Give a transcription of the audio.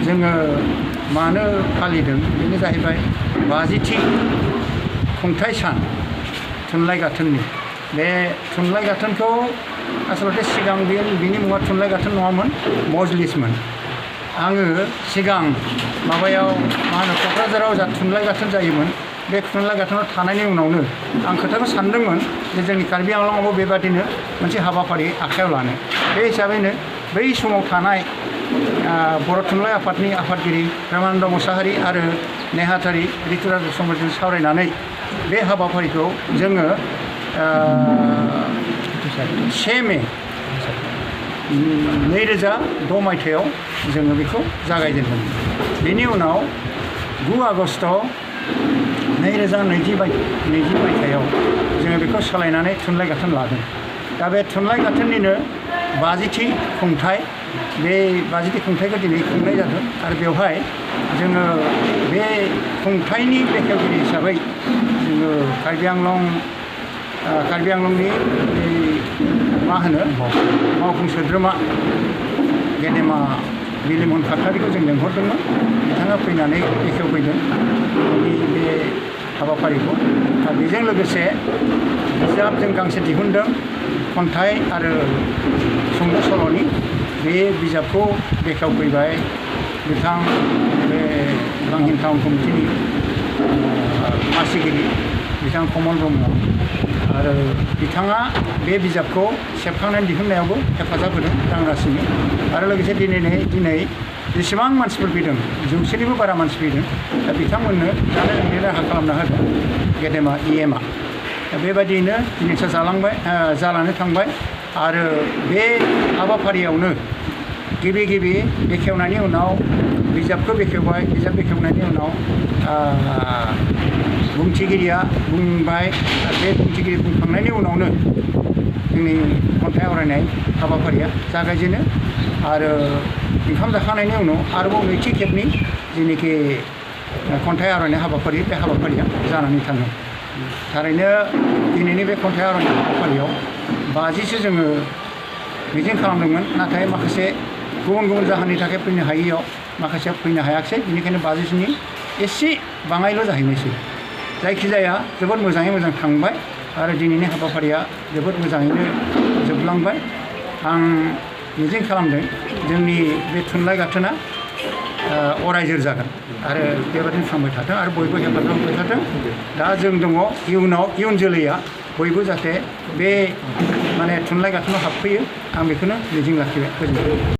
जोङो मानो फालिदों बेनो जाहैबाय 50थि खुंथाइ सान थुनलाइ गाथोननि। बे थुनलाइ गाथोनखौ आसलते सिगां बिनि मुङा थुनलाइ गाथोन नङामोन, मजलिसमोन। आङो सिगां माबायाव मा होनो क'क्राझाराव जा थुनलाइ गाथोन जायोमोन, बे थुनलाइ गाथोनाव थानायनि उनावनो आं खोथाखौ सानदोंमोन जे जोंनि कार्बि आंलंआवबो बेबादिनो मोनसे हाबाफारि आखायाव लानो। बे हिसाबैनो बै समाव थानाय बर' थुनलाइ आफादनि आफादगिरि प्रेमानन्द मुसाहारि आरो नेहाथारि ऋतुराज बसुमतारिजों सावरायनानै बे हाबाफारिखौ जोङो 1 मे 2006 मायथाइयाव जोङो बेखौ जागायजेनदोंमोन। बेनि उनाव 9 आगष्ट 2020 मायथाइयाव जोङो बेखौ सोलायनानै थुनलाइ गाथोन लादों। दा बे थुनलाइ गाथोननिनो 50थि खुंथाइ, बे 50थि खुंथाइखौ दिनै खुंनाय जादों आरो बेवहाय जोङो बे खुंथाइनि बेखेवगिरि हिसाबै जोङो कार्बि आंलंनि मा होनो मावफुं सोद्रोमा गेदेमा बिलिमन खाख्लारिखौ जों लेंहरदोंमोन। बिथाङा फैनानै बेखेवफैदों बे हाबाफारिखौ। आरो बेजों लोगोसे बिजाब जों गांसे दिहुनदों, खन्थाइ आरो सुंद' सल'नि। बे बिजाबखौ बेखेवफैबाय बिथां बे गांहिन टाउन कमिटिनि मासिगिरि बिथां कमल ब्रह्म, आरो बिथाङा बे बिजाबखौ सेबखांनानै दिहुननायावबो हेफाजाब होदों रांरासिनि। आरो लोगोसे दिनै जेसेबां मानसिफोर फैदों, 100निबो बारा मानसि फैदों, दा बिथांमोननो जानाय लोंनायनि राहा खालामना होदों गेदेमा EMआ। दा बेबायदियैनो जिनिसा जानानै थांबाय। आरो बे हाबाफारियावनो गिबि बेखेवनायनि उनाव बिजाबखौ बेखेवबाय। बिजाब बेखेवनायनि उनाव बुंथिगिरिया बुंबाय। बे बुंथिगिरि बुंखांनायनि उनावनो जोंनि खन्थाइ आवरायनाय हाबाफारिया जागायजेनो। आरो ओंखाम जाखांनायनि उनाव आरोबाव नैथि खेबनि जेनोखि खन्थाइ आवरायनाय हाबाफारि, बे हाबाफारिया जानानै थाङो। थारैनो दिनैनि बे खन्थाइ आवरायनाय हाबाफारियाव 50सो जोङो मिजिं खालामदोंमोन, नाथाय माखासे गुबुन जाहोननि थाखाय फैनो हायैयाव माखासेया फैनो हायाखिसै। बेनिखायनो 50सोनि एसे बाङायल' जाहैनायसै। जायखिजाया जोबोद मोजाङै मोजां थांबाय आरो दिनैनि हाबाफारिया जोबोद मोजाङैनो जोबलांबाय। आं मिजिं खालामदों जोंनि बे थुनलाइ गाथोना अरायजोर जागोन आरो बेबादिनो थांबाय थाथों आरो बयबो हेफाजाब होबाय थाथों। दा जों दङ, इयुन जोलैया बयबो जाहाथे बे थुनलाइ गाथोनाव हाबफैयो, आं बेखौनो मिजिं लाखिबाय। गोजोन्थों।